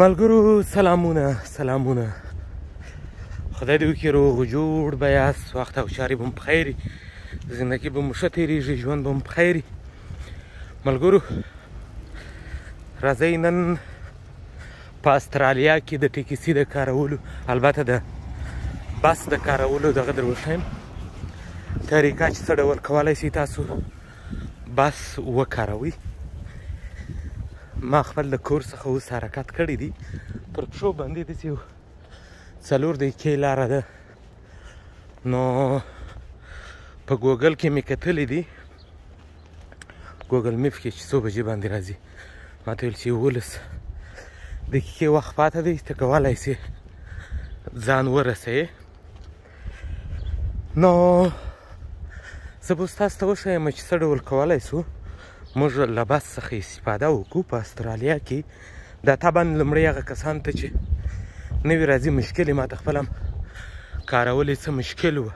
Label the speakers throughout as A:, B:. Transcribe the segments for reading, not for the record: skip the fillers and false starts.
A: ملګرو سلامونه سلامونه، خدای دې وکړي روغ جوړ به یاست، وخت او چارې به مو په خیر وي، زندګي به مو ښه تېرېږي، ژوند به مو په خیر وي. ملګرو راځئ نن په استرالیا کې د ټیکسي د کارولو، البته د بس د کارولو دغه در وښیم طریقه چې څه ډول کولی شئ تاسو بس وکاروئ. ما خپل د کور څخه اوس حرکت کړی دی، پر پښو باندې داسې یو 4 دقیقې لاره ده. نو په ګوګل کې مې کتلی دی، ګوګل map کې چې څو بجې باندې راځي، ما ته ویل چې 11 دقیقې وخت پاته دی، ته کولی سې ځان ورسوې. نو زه به اوس تاسو ته وښیم چې څه ډول کولی سو موږ له بس څخه استفاده وکړو په استرالیا کې. دا طبعا لومړی هغه کسان ته چې نوي راځي مشکل یې، ما ته خپل هم کارول یې څه مشکل وه،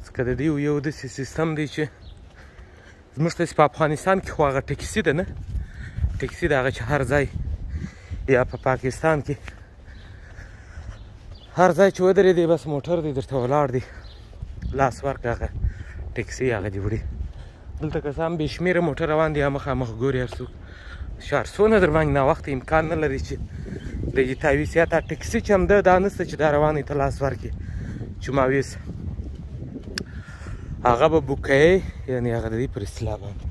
A: ځکه د دې یو داسې سیستم دی چې زموږ تاسې په افغانستان کې خو هغه ټکسي ده، نه ټکسي ده هغه چې هر ځای، یا په پاکستان کې هر ځای چې ودرېدې بس موټر دی درته ولاړ دی، لاس ورکړه هغه ټکسي هغه دې وړي. دلته کسان بې شمېره موټر روان دي، مخامخ ګوري هر څوک، شهر څونه در باندې ناوخته امکان نه لري چې د دې تاویس یا تا ټکسي چې هم ده دا نشته چې دا روانې ته لاس ورکړي چې ما ویس هغه به book کوې، یعنې هغه د دې پر اصطلاح باندې،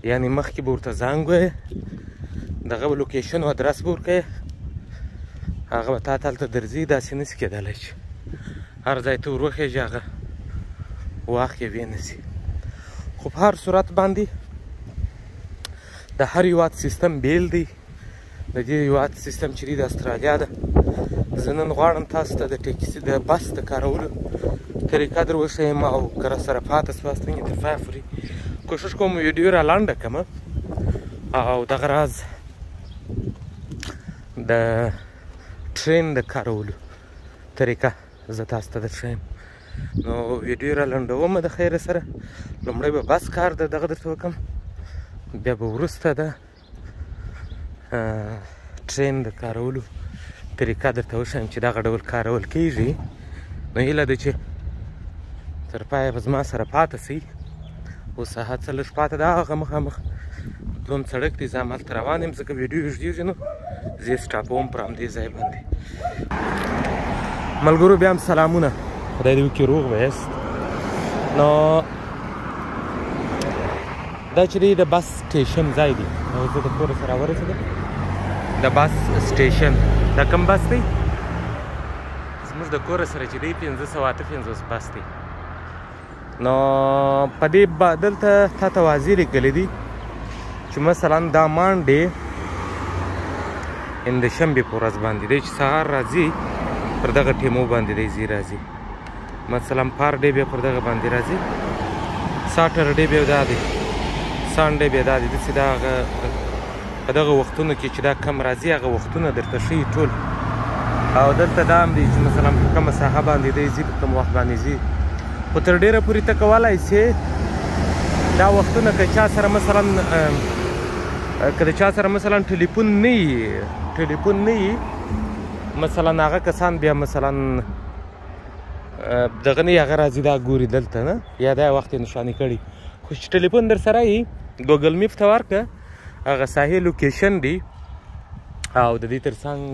A: یعنې مخکې به ورته زنګ وایې، دغه به location او ادرس به ورکوې، هغه به تا ته هلته درځي. داسې نه شي کېدلی چې هر ځای ته ور وخېژې هغه واخلې ویې نه شي. خو په هر صورت باندې د هر هېواد سیستم بیل دی. د دې هېواد سیستم چې دی د استرالیا ده. زه نن غواړم تاسو ته د ټیکسي د بس د کارولو طریقه در وښیم او که راسره پاته سواست تر پایه پورې کوښښ کوم ویډیو را لنډه کړم او دغه راز د train د کارولو طریقه زه تاسو ته درښیم. نو ویډیو را لنډوم د خیره سره. لومړی به بس کار د دغه درته وکړم، بیا به وروسته د train د کارولو طریقه درته وښیم چې دغه ډول کارول کیږي. نو هیله ده چې تر پایه به زما سره پاته سئ. اوس ساعت څه لږ پاته ده، هغه مخامخ دوم سړک دی، زه همالته روان یم، ځکه ویډیو اوږدېږي نو زه یې stop وم پر همدې ځای باندې. ملګرو بیا هم سلامونه، خدای دې وکړي روغ به یاست. نو دا چې دی د bus station ځای دی، نو زه د کوره سره راورسېدم. د bus station دا کوم بس دی؟ زموږ د کوره سره چې دی 558 بس دی. نو په دې دلته تا ته واضح لیکلي دي چې مثلا دا Monday ان د شنبې په ورځ باندې دی چې سهار راځي پر دغه ټیمو باندې دی ځي راځي، مثلا Friday بیا پر دغه باندې راځي، Saturday بیا دا دی، Sunday بیا دا دی. داسې دا هغه په دغه وختونو کې چې دا کم راځي هغه وختونه درته ښیي ټول. او دلته دا هم دی چې مثلا په کومه ساحه باندې دی ځي، په کوم وخت باندې ځي. خو تر ډېره پورې ته کولی سې دا وختونه که چا سره مثلا که د چا سره مثلا ټلیفون نه وي، ټلیفون نه وي مثلا هغه کسان بیا مثلا دغه نه هغه راځي دا ګوري دلته نه، یا دا وخت یې نښانې کړي. خو چې ټلیفون در سره وي ګوګل map ته ورکړه، هغه ساحې location دی او د دې ترڅنګ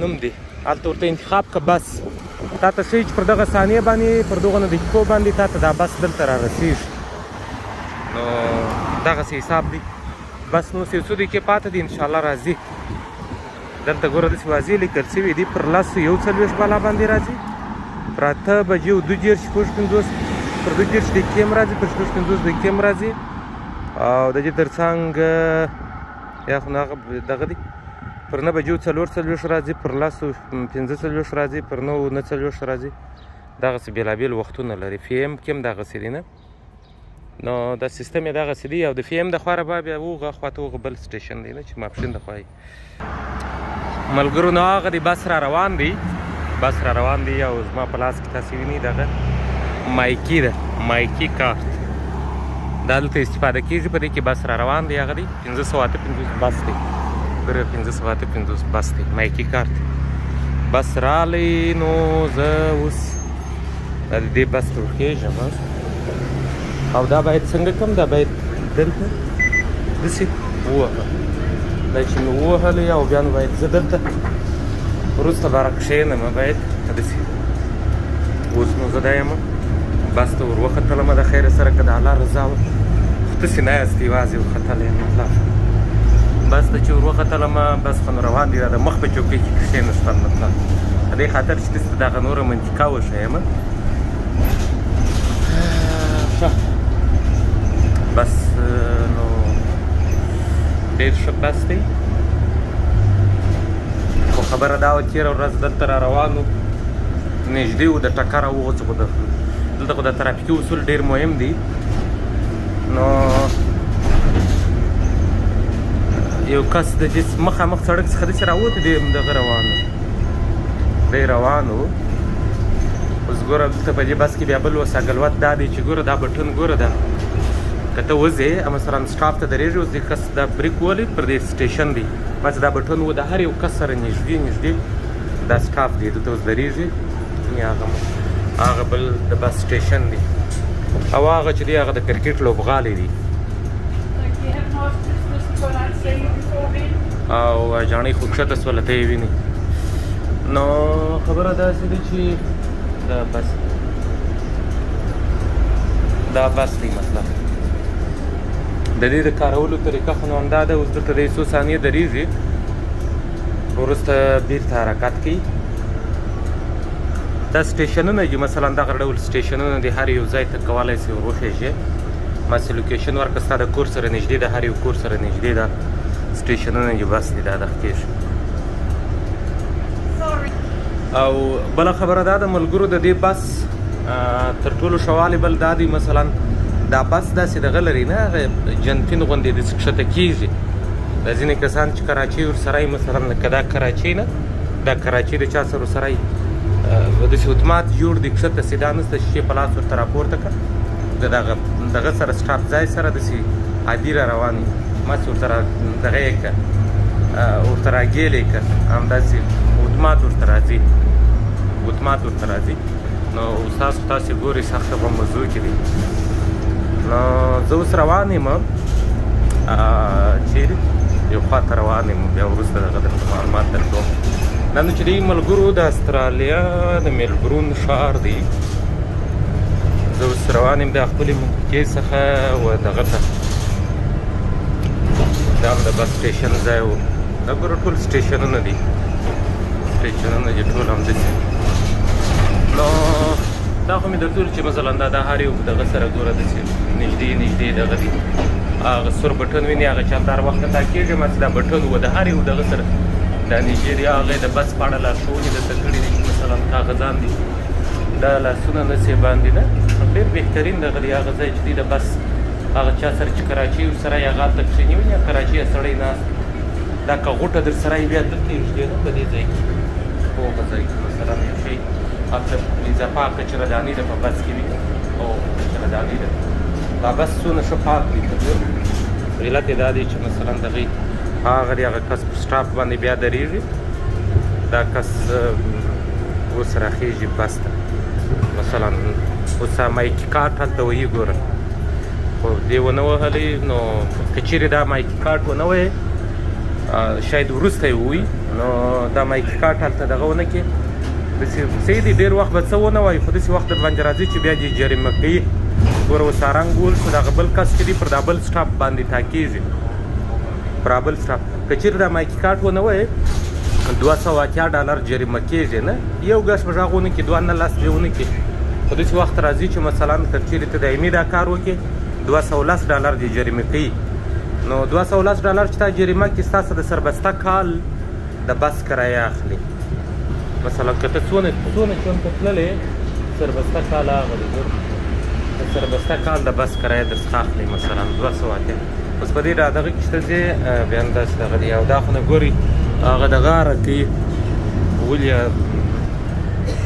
A: نوم دی، هلته ورته انتخاب که بس تا ته ښیي چې پر دغه ثانیه باندې پر دغه نه دقیقو باندې تا ته دا بس دلته را رسېږي. نو دغسې حساب دی. بس نو یو څو دقیقې پاته دي، انشاءالله راځي. دلته ګوره داسې واضح لیکل شوي دي پر 10:41 بالا باندې راځي، پر 8:32 56 پر 32 دقیقې هم راځي، پر 56 دقیقې هم راځي. او د دې ترڅنګ یا خو هغه دغه دی پر 9:44 راځي، پر 10:45 راځي، پر 9:49 راځي. دغسې بېلابېل وختونه لري. PM کې هم دغسې دي نه، نو دا سیستم یې دغسې دی. او د PM د خوا به بیا وغه خوا ته وغه بل station دی نه چې ماپښین د خوا یې. ملګرو نو هغه دی بس را روان دی، بس را روان دی او زما په لاس کې تاسې وینئ دغه Myki ده، Myki کارت. دا دلته استفاده کېږي، په دې کې بس را روان دی. هغه دی 558 بس دی، ګوره 558 بس دی، Myki کارت بس راغلی. نو زه اوس دا د دې بس ته ورخېژم او دا باید څنګه کوم؟ دا باید دلته داسې ووهم، دا چې مې ووهلی او بیا نو باید زه دلته وروسته به راکښېنم، باید داسې. اوس نو زه دا یم بس ته ور وختلم د خیره سره، که د الله رضا وه. خو تاسې نه یاست، یوازې وختلی یم. الله بس ته چې ور وختلم، بس خو نو روان دی. دا د مخ په چوکۍ کې کښېنستم، مطلب په دې خاطر چې تاسې ته دغه نوره منطقه وښیم. ښه بس نو ډېر ښه بس دی. خو خبره دا وه تېره ورځ دلته را روان وو، نږدې و د ټکره وغوڅ. خو دلته خو د ترافیکي اصول ډېر مهم دي. نو یو کس د دې مخامخ سړک څخه داسې راووت، دی همدغه روان و، دی روان و. اوس ګوره دلته په دې بس کې بیا بل وساګلوت دا دی چې ګوره دا بټن ګوره دا که ته وځې مثلا stop ته درېږې، اوس دې کس دا brake وولي پر دې سټیشن دی، بس دا بټن و د هر یو کس سره نږدې نږدې دا stop دی، دلته اوس درېږي. هغه بل د بس سټیشن دی، او هغه چې دی هغه د کرکټ لوبغالی دی. او جاڼۍ خو کښته سوله، ته یې وینې. نو خبره داسې ده چې دا بس دا بس دی، مطلب د دې د کارولو طریقه خو نو همدا ده. اوس دلته دی څو ثانیې درېږي، وروسته بیرته حرکت کوي. دا سټیشنونه دي، مثلا دغه ډول سټیشنونه دي، هر یو ځای ته کولی سي ور وخېژې. ماسې location ورکړه، ستا د کور سره نږدې ده، هر یو کور سره نږدې ده سټیشنونه دي، بس دي دا دغه کېږي. او بله خبره دا ده ملګرو، د دې بس تر ټولو ښه والی بل دا دی، مثلا دا بس داسې دغه لري نه، هغه جنتین غوندې داسې کښته کېږي. دا ځینې کسان چې کراچۍ ورسره وي، مثلا لکه دا کراچۍ نه، دا کراچۍ د چا سره ورسره وي، داسې اتومات جوړ دی، کښته سي، دا نشته چې په لاس ورته راپورته کړه. د دغه سره stop ځای سره داسې عادي را روان وي، ماسې ورته دغه یې که ورته راګېل یې که، همداسې اتومات ورته راځي، اتومات ورته راځي. نو استاد خو تاسې ګورئ سخته په موضوع کې دی. نو زه اوس روان یم، چېرې یو خوا ته روان یم، بیا وروسته دغه درته معلومات درکوم. دا نو چې دی ملګرو د استرالیا د میلبورن ښار دی. زه اوس روان یم د خپلې منطقې څخه و دغه ته، دا هم د بس سټیشن ځای و. دا ګوره ټول سټیشنونه دي، سټیشنونه دي ټول همداسې. نو دا خو مې درته وویل چې مثلا دا د هر یو دغه سره ګوره داسې نږدې نږدې دغه دي. هغه سور بټن ویني، هغه چې همدا وخت تا کېږي، ماسې دا بټن و د هر یو دغه سره دا نږدې دی. هغه د بس په اړه لارښوونې درته کړې دي چې مثلا کاغذان دي، دا لاسونه نسې باندې ده، ډېر بهترین دغه دی. هغه ځای چې دی د بس هغه چا سره چې کراچۍ ورسره یې هغه هلته کښېني ویني، کراچۍ سړی ناست، دا که غوټه در سره یې بیا دلته یې ږدې نه په دې ځای کې، په هغه ځای کې مثلا یو شی هلته اضافه کچره دانۍ ده په بس کې وي، او کچره دانۍ ده. دا بس څونه ښه پاک دی، که ګورې علت یې دا دی چې مثلا دغې هغه دی، هغه کس په stop باندې بیا درېږي، دا کس اوس راخېږي بس ته. مثلا اوس Myki کارت هلته وهي ګوره، خو دې ونه وهلی. نو که چېرې دا Myki کارت ونه وهې، شاید وروسته یې ووایي، نو دا Myki کارت هلته دغه ونه کړې، داسې صحیح دی، ډېر وخت به څه ونه وایي، خو داسې وخت در باندې راځي چې بیا دې جریمه کوي. ګوره اوس رنګ ول شو، دغه بل کس چې دی پر دا بل stop باندې تا کېږي، پر بل stop. که چېرې دا Myki کارت ونه وایې، $280 جریمه کېږي. نه یو ګش به غږ ونه کړي، دوه نه لس به ونه کړي، خو داسې وخت راځي چې مثلا که چېرې ته دایمي دا کار وکړې، $210 دې جریمه کوي. نو $210 چې تا جریمه کړي، ستا څخه د سربسته کال د بس کرایه اخلي. مثلا که ته څونه څونه چون ته تللې، سربسته کال هغه دی، ګوره د سربسته کال د بس کرایه در څخه اخلي، مثلا 280. اوس په دې را دغه کې شته چې بیا همداسې دغه دی. او دا خو نه ګوري هغه د غاره کوي، ولې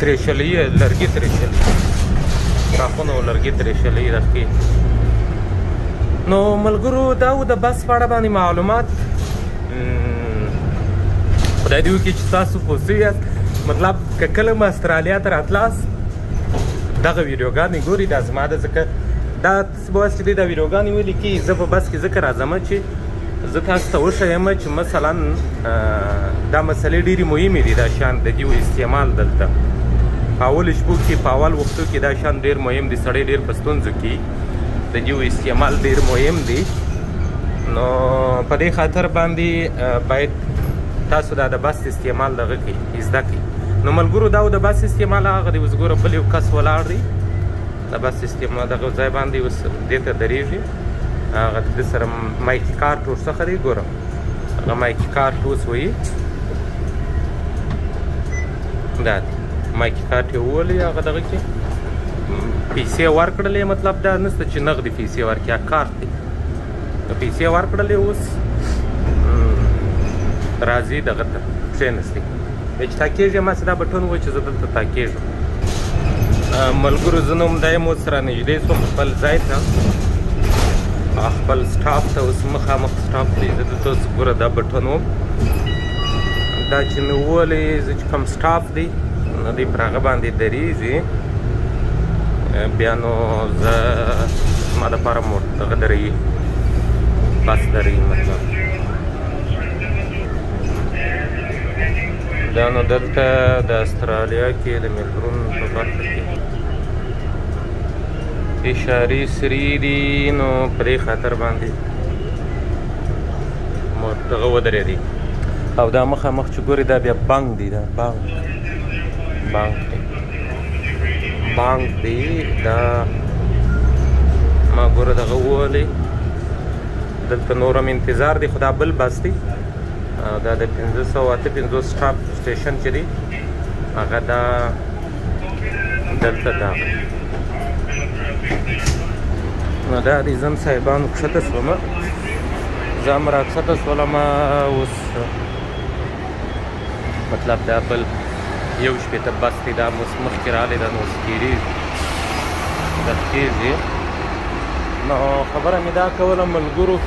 A: ترېشلوي لرګي، ترېشلوي ښاخونه او لرګي ترېشلوي دغه کوي. نو ملګرو دا و د بس په اړه باندې معلومات. خدای دې وکړي چې تاسو پوه شوي یاست. مطلب که کله هم استرالیا ته راتلاست دغه ویډیوګانې ګوري، دا زما ده، ځکه دا څه به وایاست چې دوی دا ویډیوګانې ولیکي. زه په بس کې ځکه راځم چې زه تاسو ته وښیم چې مثلا دا مسلې ډېرې مهمې دي. دا شیان د دیو استعمال دلته په اولو شپو کې، په اول وختو کې دا شیان ډېر مهم دي. سړی ډېر په ستونزو کې د دیو استعمال ډېر مهم دی. نو په دې خاطر باندې باید تاسو دا د بس استعمال دغه کړئ، زده کړئ. نو ملګرو دا د بس استعمال هغه دی. اوس ګوره بل یو کس ولاړ دی د بس استعمال دغه ځای باندې اوس دې ته درېږي. هغه د سره Myki کارت ورڅخه دی، ګوره هغه Myki کارت اوس وایي دا دی Myki کارت یې وولي. هغه دغه کې پیسې ورکړلې، مطلب دا نشته چې نغدې پیسې ورکړي، کارت دی، پیسې ورکړلې. اوس راځي دغه ته کښېنستې چې تا کېږي، ما دا بټن و چې زه دلته تا کېږم. ملګرو زه نو همدا یم، اوس رانږدې شوم خپل ځای ته، خپل stop ته. اوس مخامخ stop دی. زه دلته اوس ګوره دا بټن وم، دا چې مې وولې زه چې کوم stop دی نو دی پر هغه باندې درېږي. بیا نو زه زما دپاره مو دغه دروي، بس دروي. مطلب دا نو دلته د استرالیا کې د ملبورن په برخه کې اشارې سرې دي، نو په دې خاطر باندې مو دغه ودرېدی. او دا مخامخ چې ګورې دا بیا بانک دی، دا بانک بانک دی، بانک دی. دا ما ګوره دغه ووهلی. دلته نور هم انتظار دی، خو دا بل بس دی. دا د 558 stop station چې دی هغه دا دلته دا نو دا دی. زم صاحبانو کښته شوم، زه هم راکښته شولم. اوس مطلب دا بل 61 بس دی، دا اوس مخکې راغلی، دا نو اوس تېرېږي، دا کېږي. نو خبره مې دا کوله ملګرو،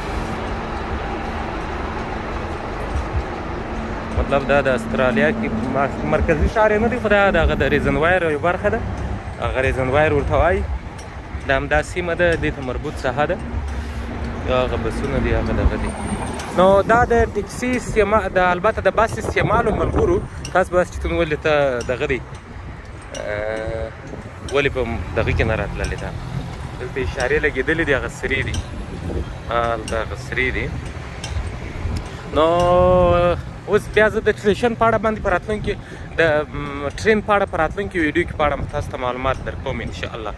A: مطلب دا د استرالیا کې مرکزي ښار یې نه دی، خو دا د هغه د Reservoir یوه برخه ده، هغه Reservoir ورته وایي. دا همدا سیمه ده، دې ته مربوط ساحه ده. هغه بسونه دي، هغه دغه دي. نو دا د ټیکسي استعمال د البته د بس استعمال ملګرو تاسو به چې تون ولې ته دغه دی ولې په دغه کې نه راتللې. ده دلته اشارې لګېدلې دي، هغه سرې دي، هلته هغه سرې دي. نو اوس بیا زه د ټریشن په اړه باندې په راتلونکي د ټرین په اړه په راتلونکي ویډیو کې په اړه تاسو ته معلومات درکوم ان شاء الله.